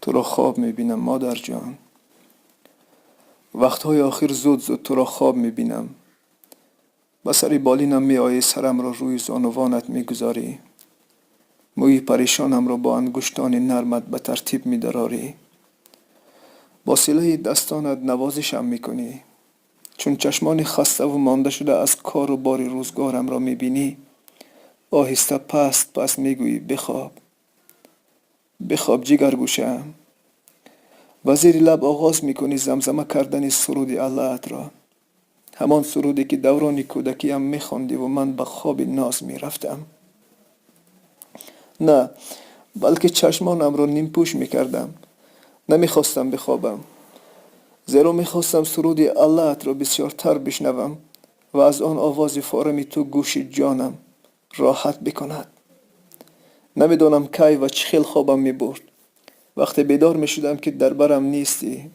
Туро хоб мебинам, модарҷон. Вақтҳои охир зуд-зуд туро хоб мебинам. Ба сари болинам меоӣ, сарамро рӯи зонувонат мегузорӣ. Мӯи парешонамро бо ангуштони нармат ба тартиб медарорӣ. Бо силаи дастонат навозишам мекунӣ. Чун чашмони хаставу мондашуда аз кору бори рӯзгорамро мебинӣ, оҳиста паст паст мегӯӣ: «Бихоб, бихоб, ҷигаргӯшаам», ва зери лаб оғоз мекунӣ замзама кардани суруди Аллаатро, ҳамон суруде, ки даврони кӯдакиам мехондиву ман ба хоби ноз мерафтам. На, балки чашмонамро нимпӯш мекардам. Намехостам бихобам, зеро мехостам суруди Аллаатро бисёртар бишнавам ва аз он овози форами ту гӯши ҷонам роҳат бикунад. Намедонам, кай ва чӣ хел хобам мебурд. Вақте бедор мешудам, ки дар барам нестӣ,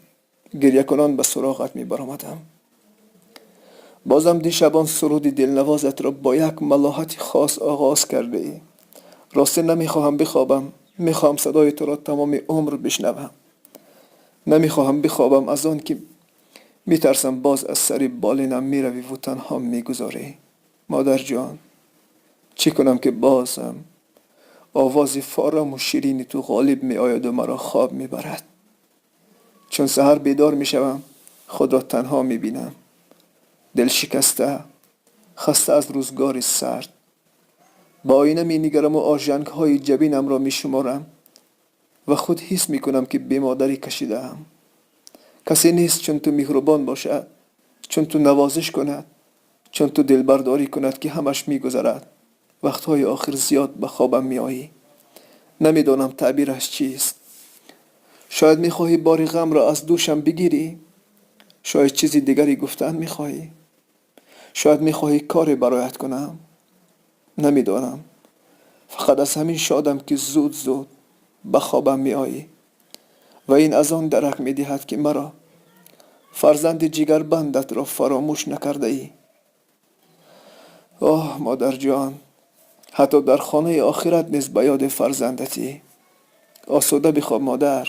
гирякунон ба суроғат мебаромадам. Бозам дишаб он суруди дилнавозатро бо як малоҳати хос оғоз кардаӣ. Ростӣ, намехоҳам бихобам. Мехоҳам садои туро тамоми умр бишнавам. Намехоҳам бихобам, аз он ки метарсам, боз аз сари болинам меравиву танҳо мегузорӣ. Модарҷон, чӣ кунам, ки бозам овози форому ширини ту ғолиб меояду маро хоб мебарад? Чун саҳар бедор мешавам, худро танҳо мебинам, дилшикаста, хаста аз рӯзгори сард. Ба оина менигараму ожангҳои ҷабинамро мешуморам ва худ ҳис мекунам, ки бемодарӣ кашидаам. Касе нест, чун ту меҳрубон бошад, чун ту навозиш кунад, чун ту дилбардорӣ кунад, ки ҳамаш мегузарад. Вақтҳои охир зиёд ба хобам меоӣ. Намедонам, таъбираш чист. Шояд мехоҳӣ бори ғамро аз дӯшам бигирӣ. Шояд чизи дигаре гуфтан мехоҳӣ. Шояд мехоҳӣ коре бароят кунам. Намедонам, фақат аз ҳамин шодам, ки зуд зуд ба хобам меоӣ ва ин аз он дарак медиҳад, ки маро, фарзанди ҷигарбандатро, фаромӯш накардаӣ. Оҳ, модарҷон, ҳатто дар хонаи охират низ ба ёди фарзандатӣ. Осуда бихоб, модар,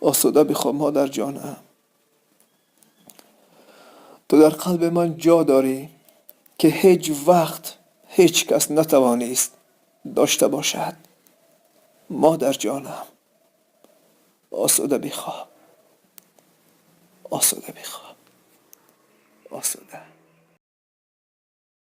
осуда бихоб, модарҷонам. Ту дар қалби ман ҷо дорӣ, ки ҳеҷ вақт ҳеҷ кас натавонист дошта бошад. Модарҷонам, осуда бихоб, осуда бихоб, осуда.